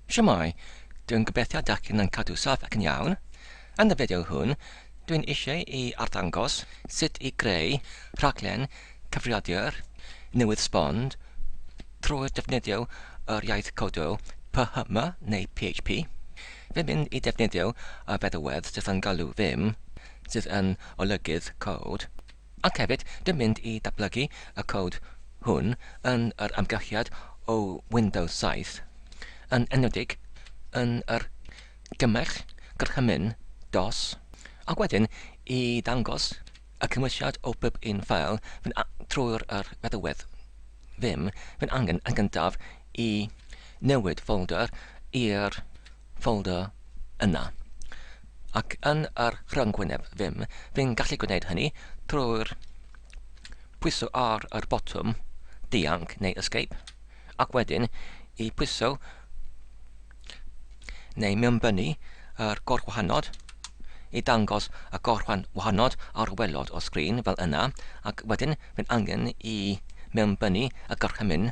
Shwmae! Dwi'n gobeithio dach chi'n yn cadw saff ac yn iawn. Yn y fideo hwn, dwi'n eisiau i arddangos sut i greu rhaglen cyfrifiadur newydd sbon trwy defnyddio yr iaith codo PHM neu PHP. Fi'n mynd i defnyddio y feddalwedd sydd yn galw Vim, sydd yn olygydd cod. Ac hefyd, dwi'n mynd i datblygu y cod hwn yn yr amgylchiad o Windows 7, yn enwedig yn yr gymell gorchymyn dos, ac wedyn i ddangos y cymwysiad o bob un ffeil trwy'r yr feddalwedd Vim, fi'n angen yn gyntaf i newid ffolder i'r ffolder yna. Ac yn yr rhyngwyneb Vim, fi'n gallu gwneud hynny trwy'r pwyso ar yr botwm dianc neu escape, ac wedyn i pwyso neu mewnbynnu yr gorwahanod i dangos y gorwahanod ar waelod o sgrin fel yna, ac wedyn fi'n angen i mewnbynnu y gorchymyn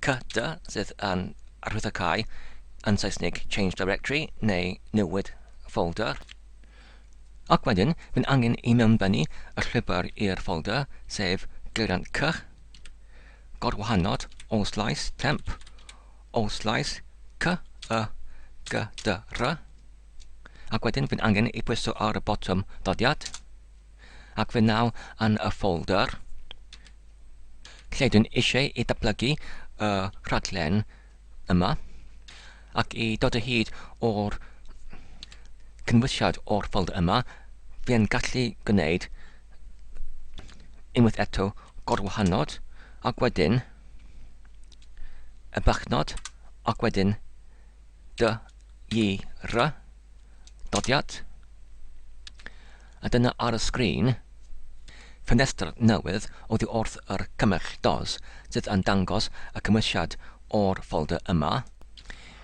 CD sydd yn arwyddocáu yn Saesneg Change Directory neu Newid Ffolder. Ac wedyn, fi'n angen i mewnbynnu y llwybr i'r ffolder, sef geiriant C, gorwahanod, olslais, temp, olslais, C, Y, G, D, R. Ac wedyn fi'n angen i pwyso ar y botwm dodiad. Ac fe naw yn y ffolder lle dwi'n eisiau i datblygu y rhaglen yma ac i dod o hyd o'r cynwysiad o'r ffolder yma fi'n gallu gwneud unwaith eto gorwahanod ac wedyn y bychnod ac wedyn D I R dodiad. A dyna ar y sgrin, ffenestr newydd oddi wrth yr cymell dos sydd yn dangos y cymwysiad o'r ffolder yma.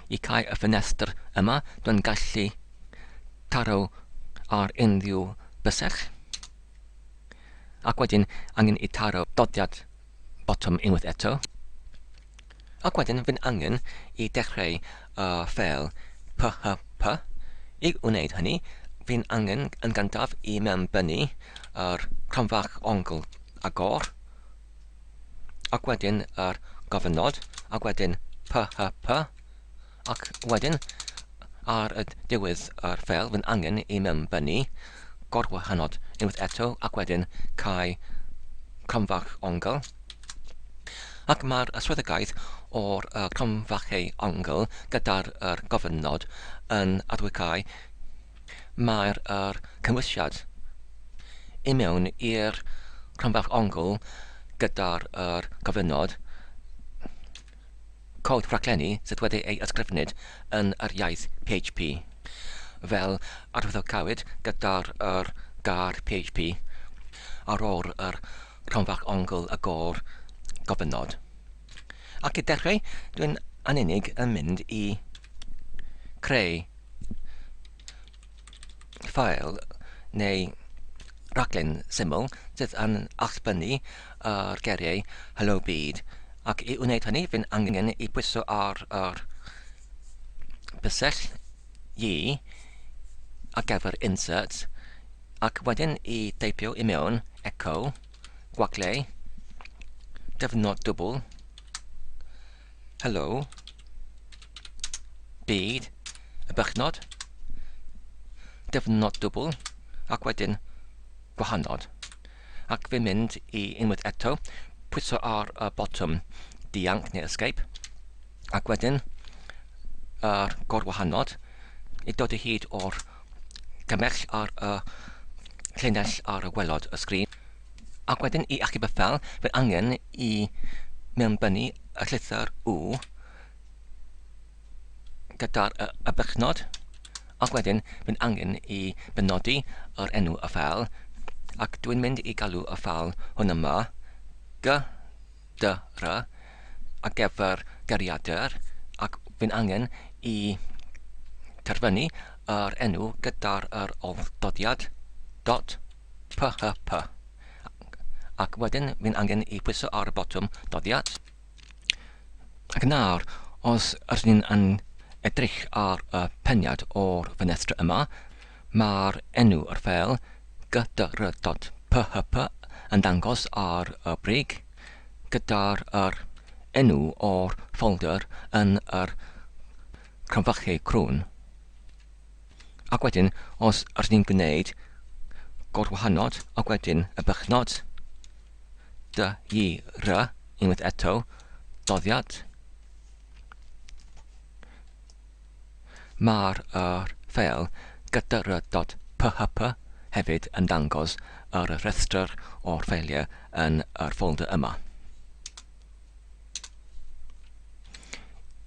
I cau y ffenestr yma, dwi'n gallu taro ar unrhyw bysell, ac wedyn angen i taro dodiad botwm unwaith eto. Ac wedyn fy'n angen i dechrau y ffeil PHP. I wneud hynny, fi'n angen yn gyntaf i mewnbynnu yr cromfach ongl agor, ac wedyn yr gofynnod, ac wedyn PHP, ac wedyn ar y diwedd yr ffeil fy'n angen i mewnbynnu gorwahanod unwaith eto ac wedyn cau cromfach ongl. Ac mae'r swyddogaeth o'r cromfachau ongl gyda'r yr gofynnod yn arwyddocáu mae'r yr cymwysiad i mewn i'r cromfach ongl gyda'r yr gofynnod Cod rhaglenni sydd wedi ei ysgrifennu yn yr iaith PHP, fel arwyddocâwyd gyda'r yr gair PHP ar ôl yr cronfach ongl y gôr gofynnod. Ac i dechrau, dwi'n yn unig yn mynd i creu ffael neu raglen syml sydd yn allbynnu yr geiriau Helo Byd, ac i wneud hynny fi'n angen i pwyso ar yr bysell Y ar gyfer Insert, ac wedyn i deipio i mewn Echo, gwagle, dyfnod dwbl, Helo, byd, y bychnod, dyfnod dwbl, ac wedyn gwahanod. Ac fi'n mynd i unwaith eto pwyso ar y botwm dianc neu escape, ac wedyn yr gorwahanod i dod o hyd o'r cymell ar y llinell ar y gwelod y sgrin. Ac wedyn i achub y ffel, fe angen i mewnbynnu y llythyr U gyda'r y bychnod, ac wedyn fe'n angen i benodi yr enw y ffel, ac dwi'n mynd i galw y ffel hwn yma G D R ar gyfer geiriadur, ac fe'n angen i terfynu yr enw gyda'r yr olddodiad dot PHP ac wedyn fi'n angen i pwyso ar y botwm doddiad. Ac nawr, os ydyn ni'n yn edrych ar y peniad o'r ffenestr yma, mae'r enw yr ffeil gdr.php yn dangos ar y brig, gyda'r yr enw o'r ffolder yn yr cromfachu crwn. Ac wedyn, os ydyn ni'n gwneud gorwahanod ac wedyn y bychnod, dy, i, r, unwaith eto, doddiad, Mae'r yr ffeil gdr.php hefyd yn dangos yr rhestr o'r ffeiliau yn yr ffolder yma.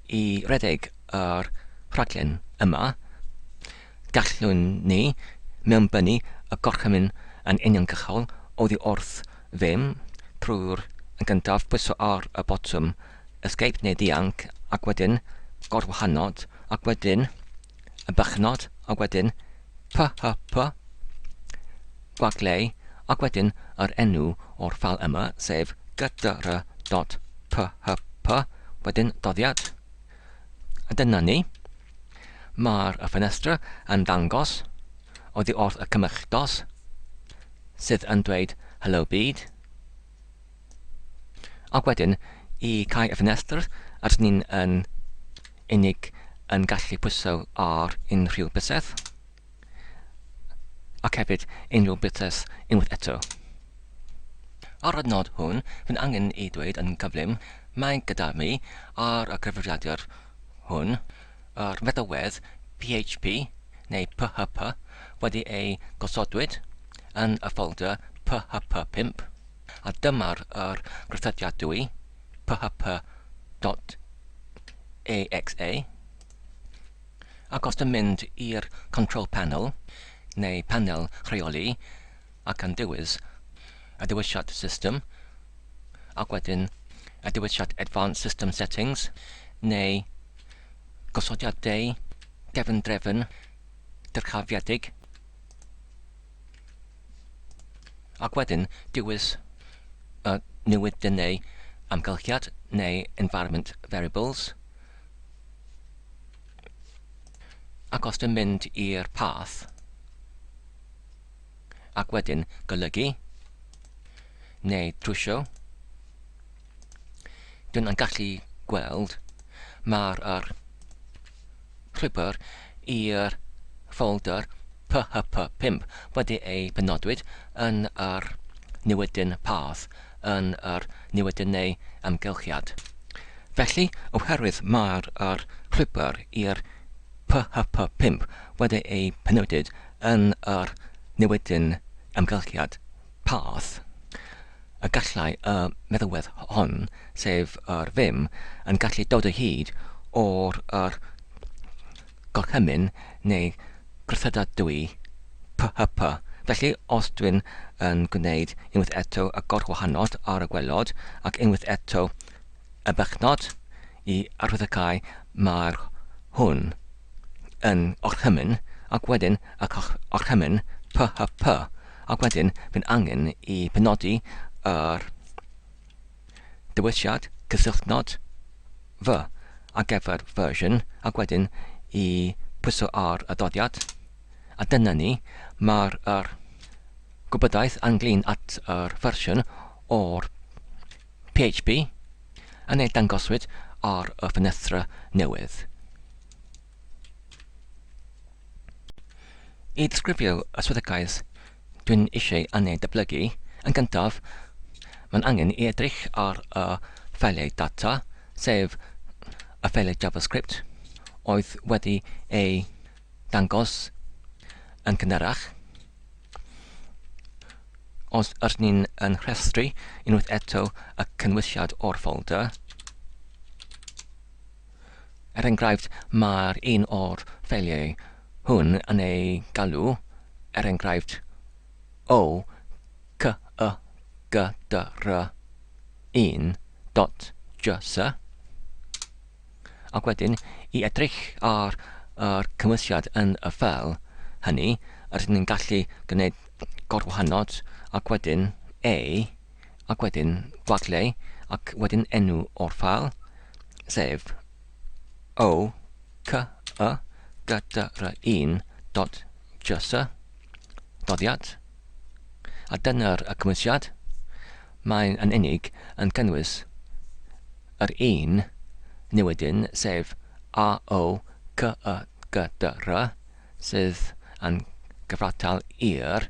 I redeg yr rhaglen yma, gallwn ni mewnbynnu y gorchymyn yn uniongyrchol oddi wrth Vim trwy'r yn gyntaf pwyso ar y botwm Escape neu dianc ac wedyn gorwahanod ac wedyn y bychnod ac wedyn PHP gwagle ac wedyn yr enw o'r ffeil yma sef gdr.php wedyn doddiad. A dyna ni. Mae'r ffenestr yn dangos oddi wrth y cymylldos sydd yn dweud Hello Byd. Ac wedyn, i cau y ffenestr, rydyn ni'n yn unig yn gallu pwyso ar unrhyw bysedd, ac hefyd unrhyw bysedd unwaith eto. Ar y nod hwn, fy'n angen i dweud yn gyflym, mae gyda mi ar y cyfrifiadur hwn yr meddalwedd PHP neu PHP wedi ei gosodwyd yn y ffolder PHP 5. A dyma'r yr gwrthodiad dwi, php dot exe. Ac os dwi'n mynd i'r control panel, neu panel rheoli, ac yn dewis y dewisiad system, ac wedyn y dewisiad advanced system settings, neu gosodiadau gefn-drefn dyrchafiedig, Ac wedyn dewis y newidyn neu amgylchiad neu environment variables. Ac os dwi'n mynd i'r path ac wedyn golygu neu trwsio, dwi'n yn gallu gweld mae'r yr llwybr i'r ffolder PHP5 wedi ei benodwyd yn yr newidyn path yn yr newidyn neu amgylchiad. Felly, oherwydd mae'r yr llwybr i'r PHP5 wedi ei penodid yn yr newidyn amgylchiad path, y gallai y meddalwedd hon, sef yr Vim, yn gallu dod o hyd o'r yr gorchymyn neu grythadadwy PHP. Felly, os dwi'n yn gwneud unwaith eto y gorwahanod ar y gwelod ac unwaith eto y bychnod i arwyddocau mae'r hwn yn orchymyn ac wedyn y orchymyn PHP ac wedyn fydd angen i penodi yr dewisiad cysylltnod fy ar gyfer version ac wedyn i pwyso ar y doddiad a dyna ni mae'r yr gwybodaeth ynglyn at yr fersiwn o'r PHP yn ei dangoswyd ar y ffenestr newydd. I ddisgrifio y swyddogaeth dwi'n eisiau yn ei datblygu, yn gyntaf, mae'n angen i edrych ar y ffeiliau data, sef y ffeiliau JavaScript oedd wedi ei dangos yn gynharach. Os ydyn ni'n yn rhestru unwaith eto y cynwysiad o'r ffolder, er enghraifft mae'r un o'r ffeiliau hwn yn ei galw, er enghraifft O C Y G D R 1 dot J S, Ac wedyn, i edrych ar yr cymwysiad yn y ffeil hynny, rydyn ni'n gallu gwneud gorwahanod ac wedyn A, ac wedyn gwagle, ac wedyn enw o'r ffeil, sef O C Y G D R 1 dot js doddiad a dyna'r y cymwysiad. Mae'n yn unig yn cynnwys yr un newidyn sef A O C Y G D R sydd yn gyfartal i'r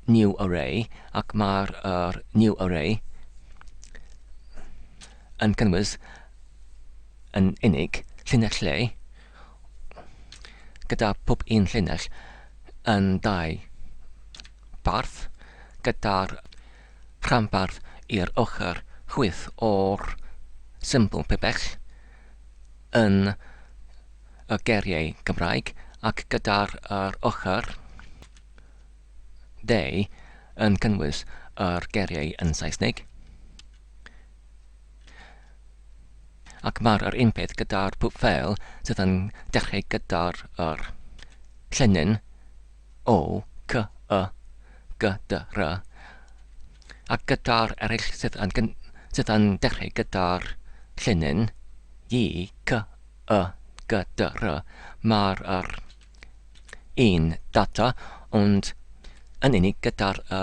new array ac mae'r yr new array yn cynnwys yn unig llinell lle gyda pob un llinell yn dau barth gyda'r rhanbarth i'r ochr chwith o'r symbol pibell yn y geiriau Cymraeg ac gyda'r yr ochr dde yn cynnwys yr geiriau yn Saesneg. Ac mae'r yr un peth gyda'r pob ffeil sydd yn dechrau gyda'r yr llinyn O, C, Y, G, D, R, ac gyda'r eraill sydd yn, sydd yn dechrau gyda'r llinyn Y, C, Y, G, D, R, mae'r yr un data ond yn unig gyda'r y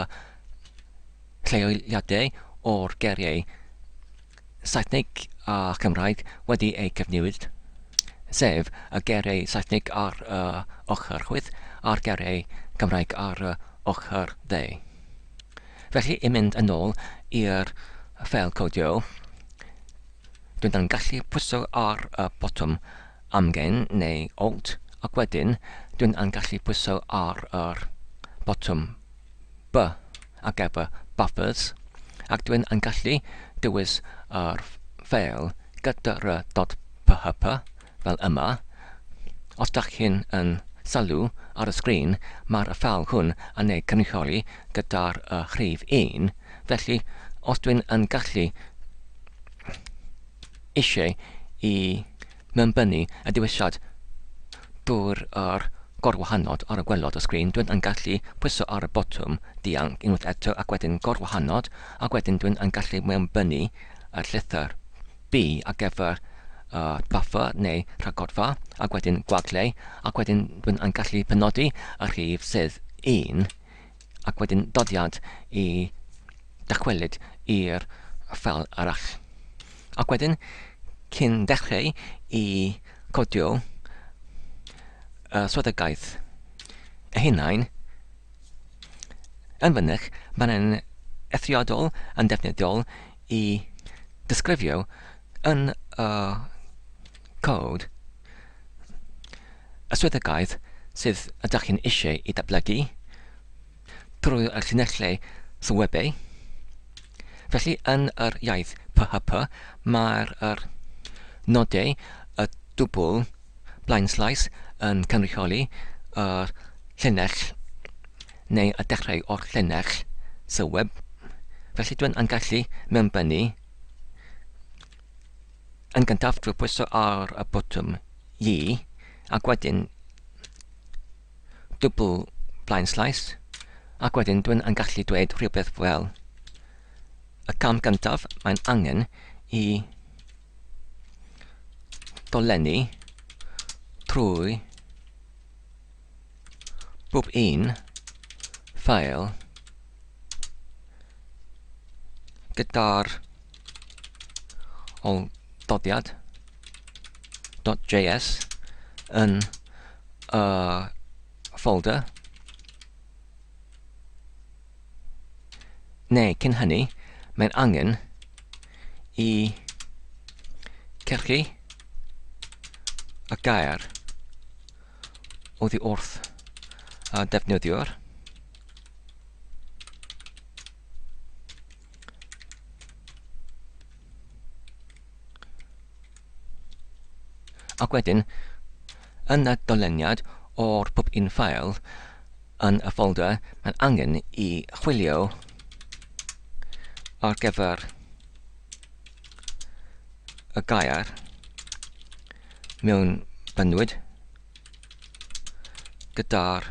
lleoliadau o'r geiriau Saesneg a Chymraeg wedi eu cyfnewid, sef y geiriau Saesneg ar y ochr chwith a'r geiriau Cymraeg ar y ochr dde. Felly, i mynd yn ôl i'r ffeil codio, dwi'n yn gallu pwyso ar y botwm amgen neu Alt ac wedyn dwi'n yn gallu pwyso ar yr botwm B ar gyfer buffers ac dwi'n yn gallu dewis yr ffeil gdr.php fel yma. Os dach chi'n yn sylw ar y sgrin, mae'r ffeil hwn yn ei cynrychioli gyda'r rhif 1, felly os dwi'n yn gallu eisiau i mewnbynnu y dewisiad drwy'r yr gorwahanod ar y gwaelod y sgrin, dwi'n yn gallu pwyso ar y botwm dianc unwaith eto ac wedyn gorwahanod ac wedyn dwi'n yn gallu mewnbynnu y llythyr B ar gyfer y buffer neu rhagorfa ac wedyn gwagle ac wedyn dwi'n yn gallu penodi y rhif sydd 1 ac wedyn doddiad i dychwelyd i'r ffeil arall. Ac wedyn, cyn dechrau i codio y swyddogaeth eu hunain, yn fynych, mae'n eithriadol yn defnyddiol i ddisgrifio yn y cod y swyddogaeth sydd ydych chi'n eisiau i datblygu trwy'r llinellau sylwebu. Felly, yn yr iaith PHP, mae'r yr nodau y dwbl blaenslaes yn cynrychioli yr llinell neu y dechrau o'r llinell sylweb. Felly dwi'n yn gallu mewnbynnu yn gyntaf drwy pwyso ar y botwm Y ac wedyn dwbl blaenslaes ac wedyn dwi'n yn gallu dweud rhywbeth fel y cam gyntaf mae'n angen i dolenni trwy bob un ffael gyda'r ôl-ddoddiad .js yn y ffolder neu cyn hynny mae'n angen i cyrchu y gair oddi wrth y defnyddiwr. Ac wedyn, yn y doleniad o'r pob un ffael yn y ffolder, mae'n angen i chwilio ar gyfer y gair mewn bynwyd gyda'r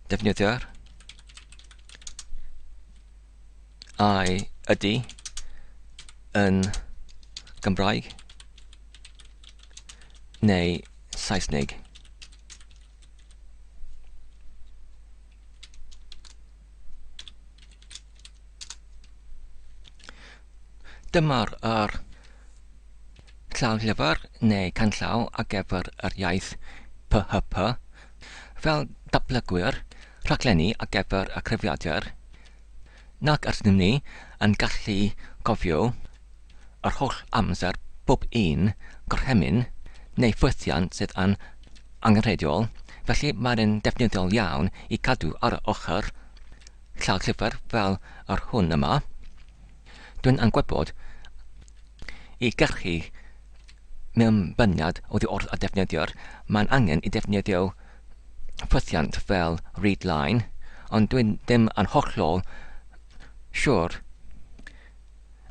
defnyddiwr ai ydy yn Gymraeg neu Saesneg. Dyma'r yr llawlyfr neu canllaw ar gyfer yr iaith PHP. Fel datblygwyr rhaglenni ar gyfer y cyfrifiadur, nac ydym ni yn gallu cofio yr holl amser bob un gorchymyn neu ffwythiant sydd yn angenrheidiol, felly mae'n defnyddiol iawn i cadw ar y ochr llawlyfr fel yr hwn yma. Dwi'n yn gwybod i gyrchu mewnbyniad oddi wrth y defnyddiwr, mae'n angen i defnyddio ffwythiant fel readline, ond dwi'n ddim yn hollol siŵr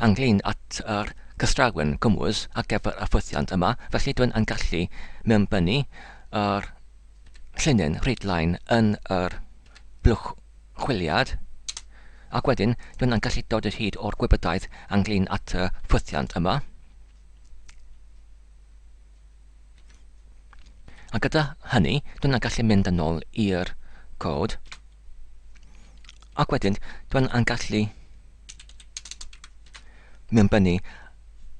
ynglyn at yr cystrawen cymwys ar gyfer y ffwythiant yma, felly dwi'n yn gallu mewnbynnu yr llinyn readline yn yr blwch chwiliad, ac wedyn dwi'n yn gallu dod o hyd o'r gwybodaeth ynglyn at y ffwythiant yma. A gyda hynny, dwi'n yn gallu mynd yn ôl i'r cod, ac wedyn dwi'n yn gallu mewnbynnu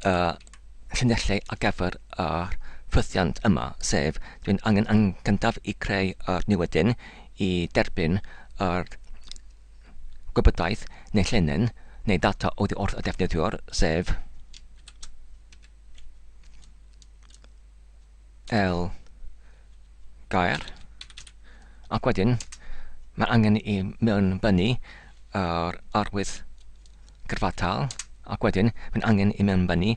y llinellau ar gyfer yr ffwythiant yma, sef dwi'n angen yn gyntaf i creu yr newidyn i derbyn yr gwybodaeth neu llinyn neu ddata oddi wrth y defnyddiwr, sef L gair, ac wedyn mae angen i mewnbynnu yr arwydd cyfartal, ac wedyn mae'n angen i mewnbynnu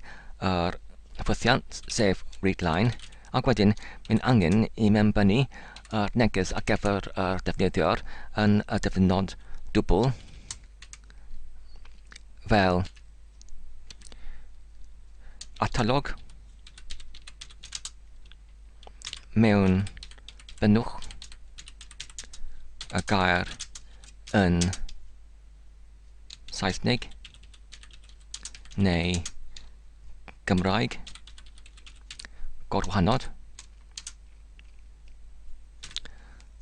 yr ffwythiant, sef readline, ac wedyn mae'n angen i mewnbynnu yr neges ar gyfer yr defnyddiwr yn y dyfynod dwbl fel atalog mewn bynnwch y gair yn Saesneg neu Gymraeg gorwahanod.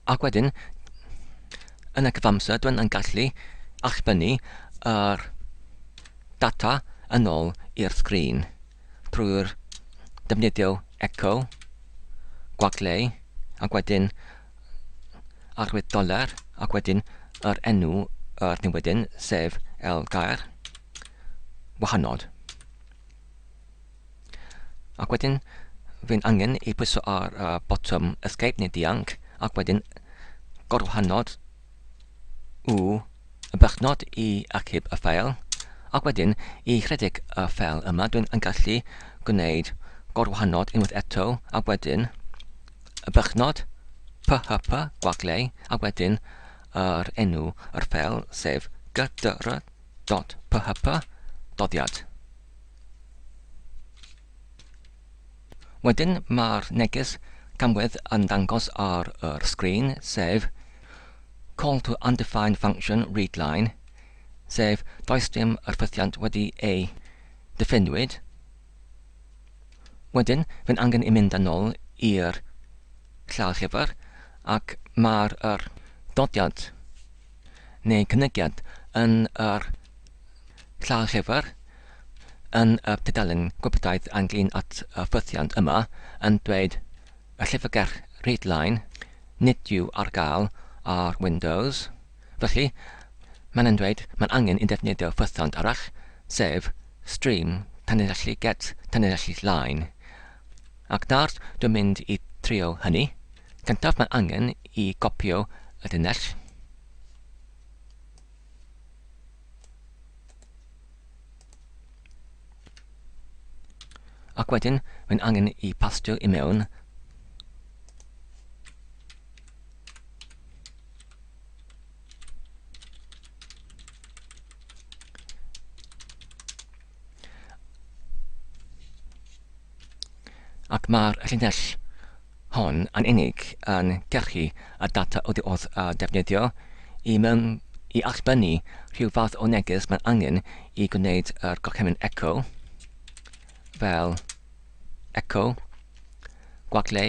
Ac wedyn, yn y cyfamser, dwi'n yn gallu allbynnu yr data yn ôl i'r sgrin trwy'r defnyddio echo, gwagle, ac wedyn arwydd doler, ac wedyn yr enw yr newidyn, sef el gair, wahanod. Ac wedyn, fi'n angen i pwyso ar y botwm escape neu dianc, ac wedyn gorwahanod U y bychnod i achub y ffeil, ac wedyn i rhedeg y ffeil yma dwi'n yn gallu gwneud gorwahanod unwaith eto, ac wedyn y bychnod php gwagle, ac wedyn yr enw yr ffeil, sef gdr.php doddiad. Wedyn mae'r neges camwedd yn dangos ar yr sgrin, sef Call to undefined function readline, sef does dim yr ffythiant wedi ei diffiniwyd. Wedyn, fe'n angen i mynd yn ôl i'r llawllyfr ac mae'r yr dodiad neu cynygiad yn yr llawllyfr yn y tudalen gwybodaeth ynglyn at y ffythiant yma yn dweud y llyfrgell readline nid yw ar gael ar Windows. Felly, mae'n yn dweud mae'n angen i ddefnyddio ffythiant arall, sef stream tanlinellu get tanlinellu line. Ac nawr dwi'n mynd i trio hynny. Cyntaf mae angen i gopio y linell. Ac wedyn, mae'n angen i pastio i mewn Ac mae'r llinell hon yn unig yn gyrchu y data oddi wrth y defnyddio i mewn i allbynnu rhyw fath o neges mae'n angen i gwneud yr gorchymyn echo fel echo, gwagle,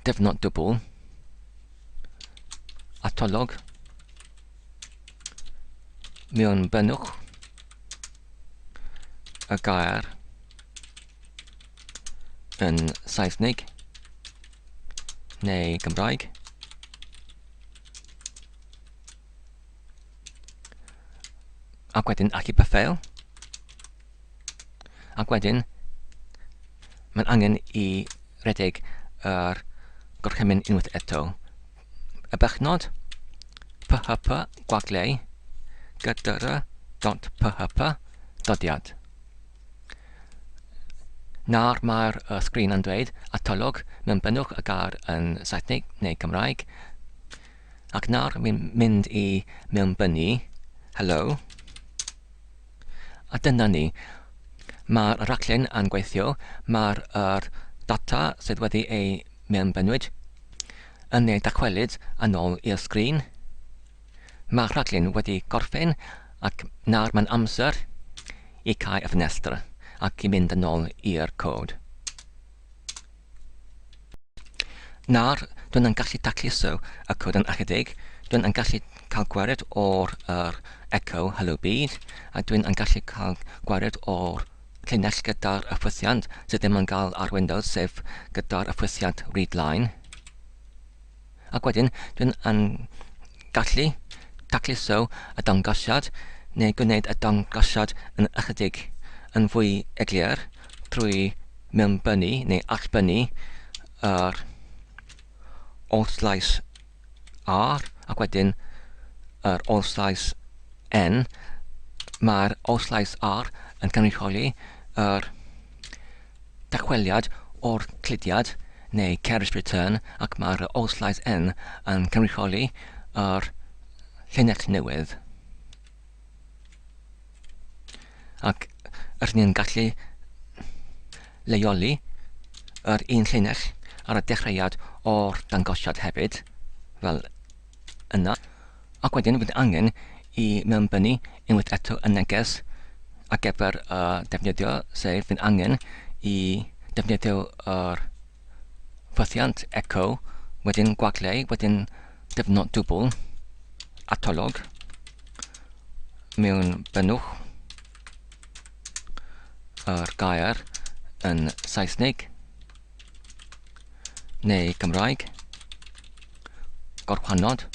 dyfnod dwbl, atolwg, mewnbynnwch y gair yn Saesneg neu Gymraeg. Ac wedyn achub y ffeil. Ac wedyn, mae'n angen i redeg yr gorchymyn unwaith eto. Y bechnod php gwagle gydr.php dodiad. Nawr mae'r sgrin yn dweud atolwg mewnbynnwch y gair yn Saesneg neu Cymraeg. Ac nawr mae'n mynd i mewnbynnu hello. A dyna ni. Mae'r rhaglen yn gweithio, mae'r yr data sydd wedi ei mewnbynnwyd yn ei dychwelyd yn ôl i'r sgrin. Mae'r rhaglen wedi gorffen ac nawr mae'n amser i cau y ffenestr ac i mynd yn ôl i'r cod. Nawr, dwi'n yn gallu tacluso y cod yn ychydig. Dwi'n yn gallu cael gwared o'r yr echo hello byd, a dwi'n yn gallu cael gwared o'r llinell gyda'r ffwythiant sydd ddim yn gael ar Windows, sef gyda'r ffwythiant readline. Ac wedyn, dwi'n yn gallu tacluso y dangosiad neu gwneud y dangosiad yn ychydig yn fwy eglur trwy mewnbynnu neu allbynnu yr oll-lais R ac wedyn yr oll-lais N. Mae'r oll-lais R yn cynrychioli yr dychweliad o'r cludiad neu carriage return ac mae'r oll-lais N yn cynrychioli yr llinell newydd. Ac rydyn ni'n gallu leoli yr un llinell ar y dechreuad o'r dangosiad hefyd, fel yna. Ac wedyn fydd angen i mewnbynnu unwaith eto y neges ar gyfer y defnyddio, sef fydd angen i defnyddio yr ffythiant echo, wedyn gwagle, wedyn dyfnod dwbl, atolwg, mewn bynnwch yr gair yn Saesneg neu Gymraeg, gorchwannod,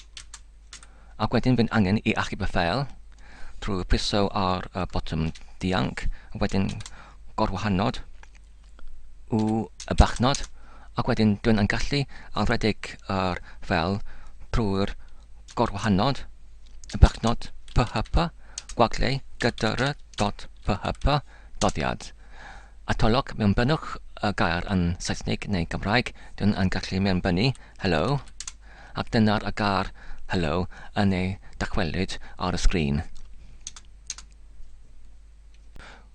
ac wedyn fydd angen i achub y ffeil trwy pwyso ar y botwm dianc, a wedyn gorwahannod, U y bachnod, ac wedyn dwi'n yn gallu alredeg yr ffeil trwy'r gorwahannod, y bachnod php, gwagle gydr dot php doddiad. Atolwg mewnbynnwch y gair yn Saesneg neu Gymraeg, dwi'n yn gallu mewnbynnu hello, ac dyna'r y gair hello yn ei dychwelyd ar y sgrin.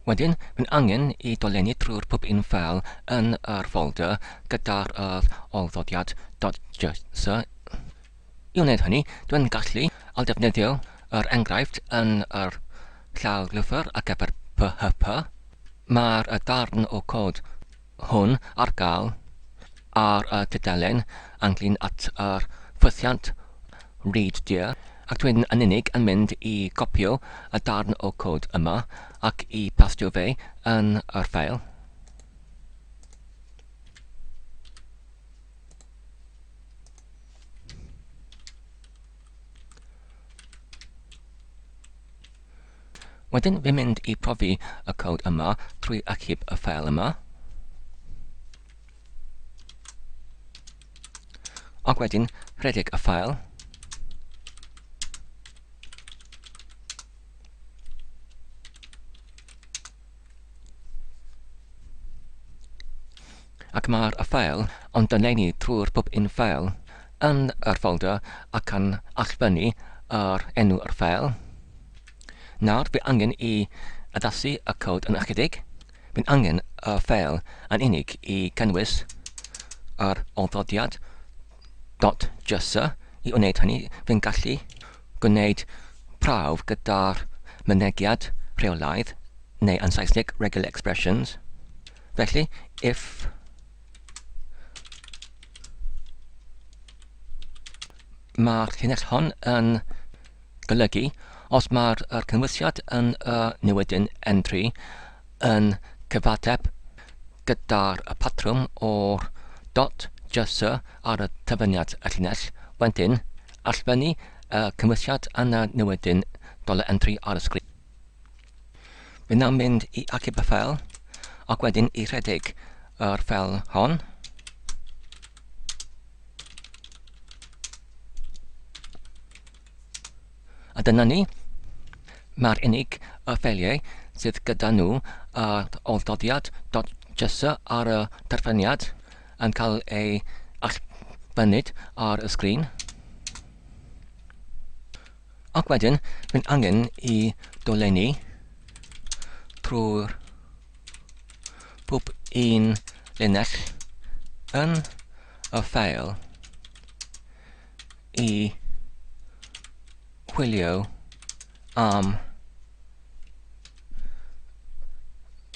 Wedyn, mae'n angen i dolenni trwy'r pob un ffeil yn yr ffolder gyda'r yr ôl-ddodiad .js. I wneud hynny, dwi'n gallu ailddefnyddio yr enghraifft yn yr llawlyfr ar gyfer PHP. Mae'r darn o cod hwn ar gael ar y tudalen ynglŷn at yr ffwythiant read dir, ac dwi'n yn unig yn mynd i gopïo y darn o cod yma ac i pastio fe yn yr ffeil. Wedyn fi'n mynd i profi y cod yma trwy achub y ffeil yma. Ac wedyn rhedeg y ffeil. Ac mae'r ffeil yn dolenni trwy'r pob un ffeil yn yr ffolder ac yn allbynnu yr enw yr ffeil. Nawr fi angen i addasu y cod yn ychydig. Fi'n angen y ffeil yn unig i cynnwys yr ôl-ddodiad .js. I wneud hynny, fi'n gallu gwneud prawf gyda'r mynegiad rheolaidd, neu yn Saesneg, regular expressions. Felly, if mae'r llinell hon yn golygu os mae'r er cynwysiad yn y newidyn entry yn cyfateb gyda'r patrwm o'r dot js ar y tyfyniad y llinell, wedyn allfynnu y cynwysiad yn y newidyn $entry ar y sgrin. Fe wnawn mynd i achub y ffeil ac wedyn i rhedeg yr ffeil hon. A dyna ni. Mae'r unig y ffeiliau sydd gyda nhw yr ôl-doddiad .js ar y terfyniad yn cael ei allbynnu ar y sgrin. Ac wedyn, mae'n angen i dolenni trwy'r pob un linell yn y ffeil i chwilio am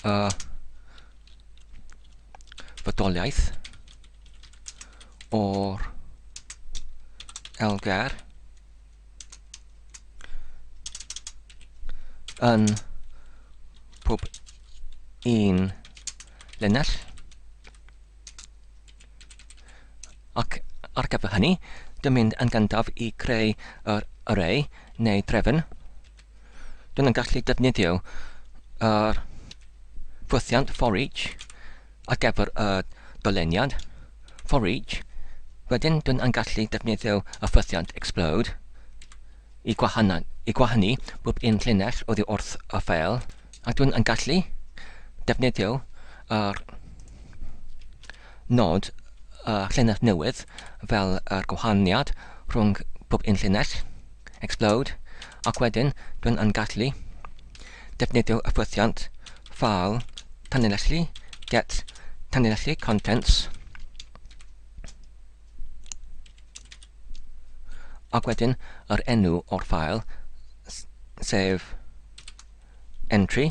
y fodoliaeth o'r elger yn pob un linell. Ac ar gyfer hynny, dwi'n mynd yn gyntaf i creu yr array neu drefn. Dwi'n yn gallu defnyddio yr ffwythiant for each ar gyfer y doleniad for each, wedyn dyn yn gallu defnyddio y ffythiant explode i gwahanu, i gwahanu bob un llinell oddi wrth y ffeil, a dyn yn gallu defnyddio yr nod y llinell newydd fel yr gwahaniad rhwng bob un llinell, explode, ac wedyn dyn yn gallu defnyddio y ffwythiant file tanlinellu get tanlinellu contents ac wedyn yr enw o'r ffael sef entry.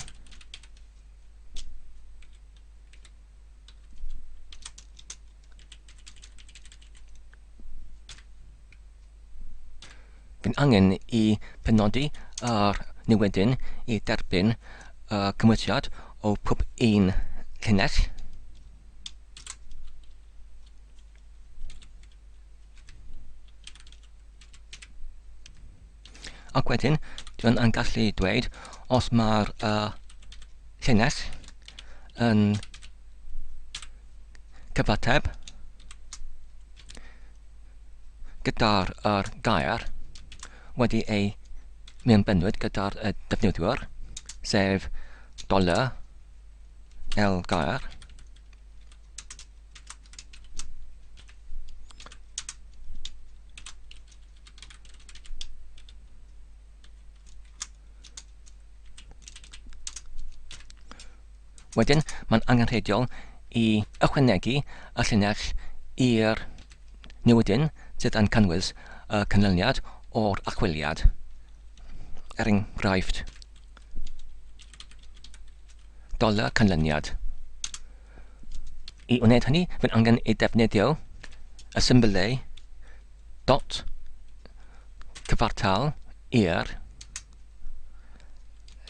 Bydd angen i penodi yr newidyn i dderbyn y cymhwysiad o pob un llinell. Ac wedyn, dwi'n yn gallu dweud os mae'r uh, llinell yn cyfateb gyda'r yr gair wedi ei mewnbennwyd gyda'r y defnyddiwr, sef dollar L gair. Wedyn, mae'n angenrheidiol i ychwanegu y llinell i'r newidyn sydd yn cynnwys y canlyniad o'r archwiliad. Er enghraifft, dollar canlyniad. I wneud hynny, fydd angen i defnyddio y symbylau dot cyfartal i'r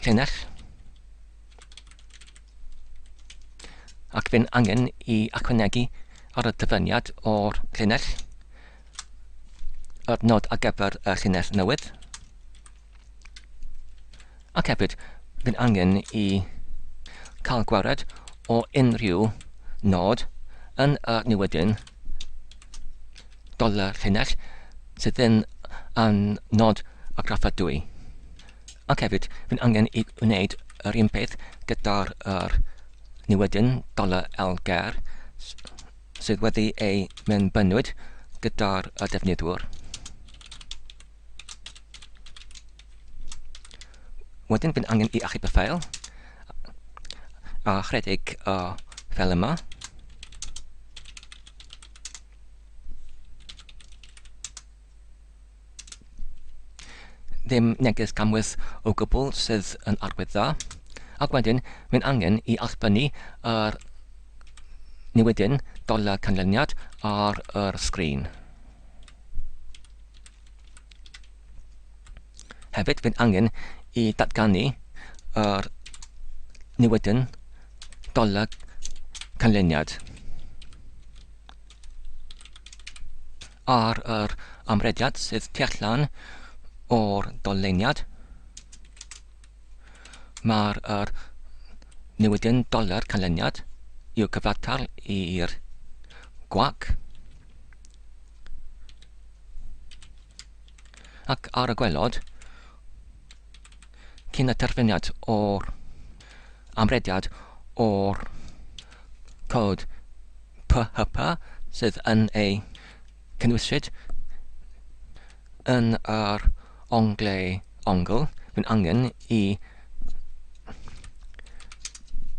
llinell Ac fe'n angen i ychwanegu ar y dyfyniad o'r llinell yr nod ar gyfer y llinell newydd. Ac hefyd, fe'n angen i cael gwared o unrhyw nod yn y newidyn dollar llinell sydd yn yn nod argraffadwy. Ac hefyd, fi'n angen i wneud yr un peth gyda'r yr newidyn dollar lger sydd wedi ei mewnbynnwyd gyda'r y defnyddwyr. Wedyn fi'n angen i achub y ffeil a chredeg y ffeil yma. Ddim neges camwys o gwbl sydd yn arwydd dda. Ac wedyn, mae'n angen i allbynnu yr newidyn doler canlyniad ar yr sgrin. Hefyd, fydd angen i datganu yr newidyn doler canlyniad ar yr amrediad sydd tu allan o'r doleiniad. Mae'r yr newidyn doler canlyniad i'w cyfartal i'r gwag. Ac ar y gwelod, cyn y terfyniad o'r amrediad o'r cod PHP sydd yn ei cynnwysyd yn yr ongle ongl, mae'n angen i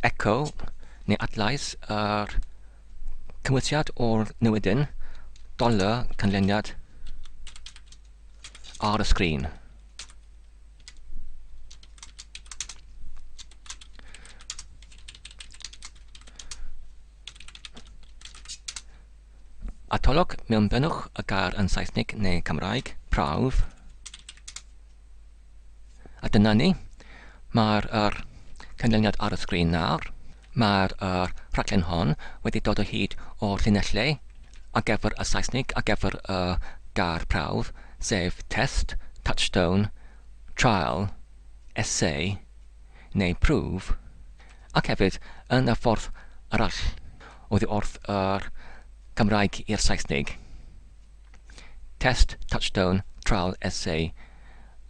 echo neu adlais yr Cymwysiad o'r newidyn dolur canlyniad ar y sgrin. Atolwg mewnbynnwch y gair yn Saesneg neu Cymraeg, prawf. A dyna ni. Mae'r yr canlyniad ar y sgrin nawr. Mae'r yr rhaglen hon wedi dod o hyd o'r llinellau ar gyfer y Saesneg ar gyfer y gair prawf, sef test, touchstone, trial, essay neu prove, ac hefyd yn y ffordd arall oddi wrth yr Cymraeg i'r Saesneg. Test, Touchstone, Trial, Essay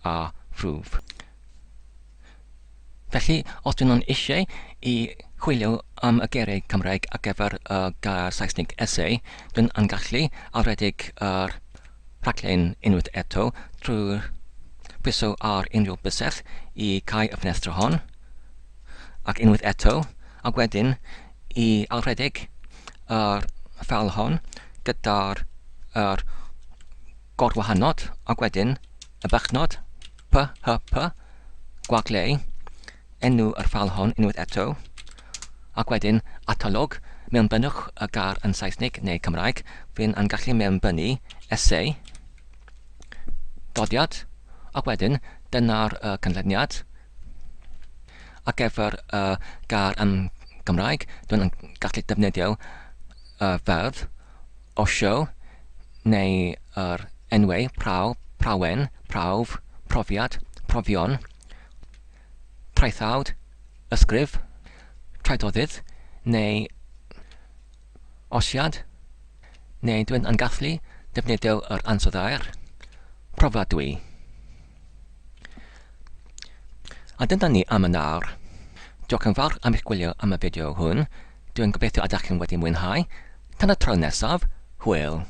a Proof. Felly, os dyn nhw'n eisiau i chwilio am y geiriau Cymraeg ar gyfer y gair Saesneg essay, dyn yn gallu aredig yr rhaglen unwaith eto trwy pwyso ar unrhyw bysell i cau y ffenestr hon, ac unwaith eto, ac wedyn i alredeg yr ffeil hon gyda'r yr gorwahanod ac wedyn y bychnod PHP gwagle enw yr ffeil hon unwaith eto ac wedyn atalog mewnbynnwch y gair yn Saesneg neu Cymraeg fydd yn gallu mewnbynnu essay doddiad ac wedyn dyna'r y canlyniad Ar gyfer y gair yn Gymraeg, dwi'n gallu defnyddio y ferf osio neu yr enwau praw, prawen, prawf, profiad, profion, traethawd, ysgrif, traethodydd neu Osiad, neu dwi'n yn gallu defnyddio yr ansoddair profadwy. A dyna ni am y nawr. Diolch yn fawr am eich gwylio am y fideo hwn. Dwi'n gobeithio ydych chi'n wedi mwynhau. Tan y tro nesaf, hwyl!